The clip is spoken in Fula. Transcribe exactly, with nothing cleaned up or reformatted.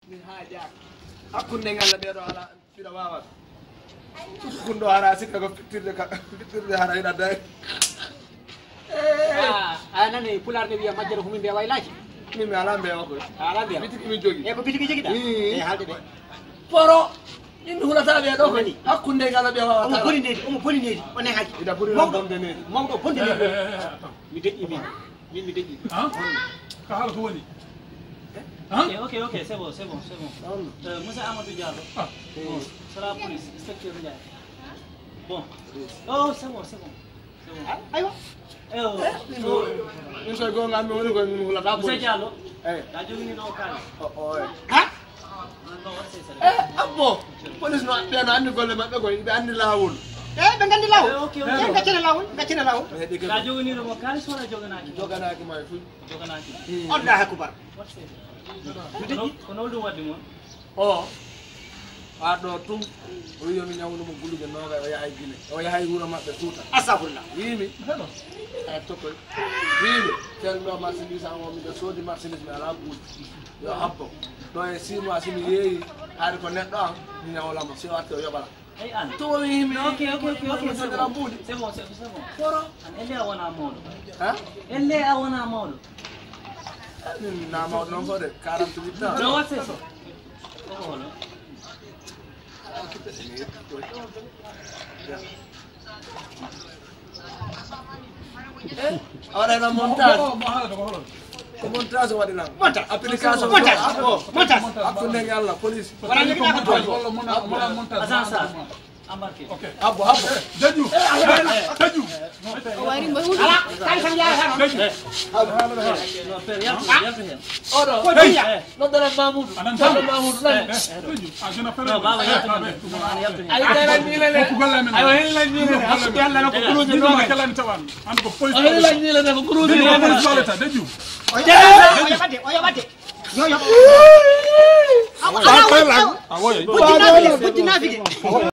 Min haajaaka. Hakkunde ngal ɓeeɗo ala, mbiɗa waawa. Ɗum ɗo hara sikka ko fittirde ka, fittirde hara ina day. Ah, a nani pulaar ne wiya majjere ko min mbeewa e laaci. Min mi ala mbeewa koy. A ala mbeewa. Bitiki min jogi. E ko bitiki jogiɗa? Mm. E haalde de. Poro. Min mi hulata ɓe ɗo koy. Nani? Hakkunde ngal ɓe wawa. Omo boni nedi, omo boni nedi. O nehaki. Ida buri bonde nedi. Mawɗo bonde nedi. Mi deƴƴi min. Min mi deƴƴi. Hein? Ka haala ko woni? Hein? Ok, ok, ok, c'est bon, c'est bon, c'est bon. Euh, monsieur Amadou Diallo. Ah. Bon, c'est la police, inspecteur Ndiaye. Bon. Oh, c'est bon, c'est bon. C'est bon. Ah, aywa. Eh, oh. Eh, min ko, min koye goonga, mi woni koye, min hulata police. Monsieur Diallo. Eh. Ka jogini ɗo kala. Oh, oh, eh. Ha? Eh, abbo. Police no, ɓe no anndi golle maɓɓe koy, ɓe anndi laawol. Eh, ɓe nganndi laawol. Eh, ok, ok. Eh, gaccene laawol, gaccene laawol. Eh, ɗi ka joganii ɗo mo kaalis wala joganaaki? Joganaaki ma e fuy. Joganaaki. Hmm. Allahu akbar. Ko no, ko no ɗum waɗde mon? O, haa ɗo tum, o wiyi yo mi ñawnu mo guluje noogay, o yahay Gine. O yahay wuro maɓɓe Fuuta. Astagfirullah. Wiimi, heɗo. Ay, tokkoy. Wiimi, tel ɗo marchandise am o, miɗo soodi marchandise mi alaa buuɗi. Yo habbo. Ɗo e six mois, si mi yeeyi, hari ko neɗɗo am, mi ñawla mo, si o arti o yoɓala. Ay, an. To o wiyi mi, ok, ok, ok, ok, c'est bon. Buuɗi. C'est bon, c'est, c'est bon. Foro. An, elle a wona mawɗo. Hein? Elle a wona mawɗo. Min na mawɗo noon fof de, quarante-huit ans. No watte so. Ko holo? A waɗayno montage. Ko montage o waɗi lan. Montage. Application. Montage. Montage. Hakkunde e Allah, police. Wala ni ko montage. Agent Sarr. Embarqué. Ok. Habbo, habbo. Daju. Daju. O wari mbo hudu. Ala, kay tan yaha tan. Daju. No, père, yaltu, yaltu hen. Oɗo. Ko diya. Noddere Mamoudou. Anan tan. Noddere Mamoudou, lan. Eh, eh, Daju. A jona père. No, baba, yaltu hen. An yaltu hen. Ay, dara ni le le. Ko golle men. Ay, hen la ni le. Ko golle men. Yalla no ko guluji no. Kala ni tawan. An ko police. Ay, la ni le ko guluji no. Police baleta, Daju. O yabate, o yabate. Yo, yo. Awa, awa, awa. Awa, yo. Bujji nafige, bujji nafige.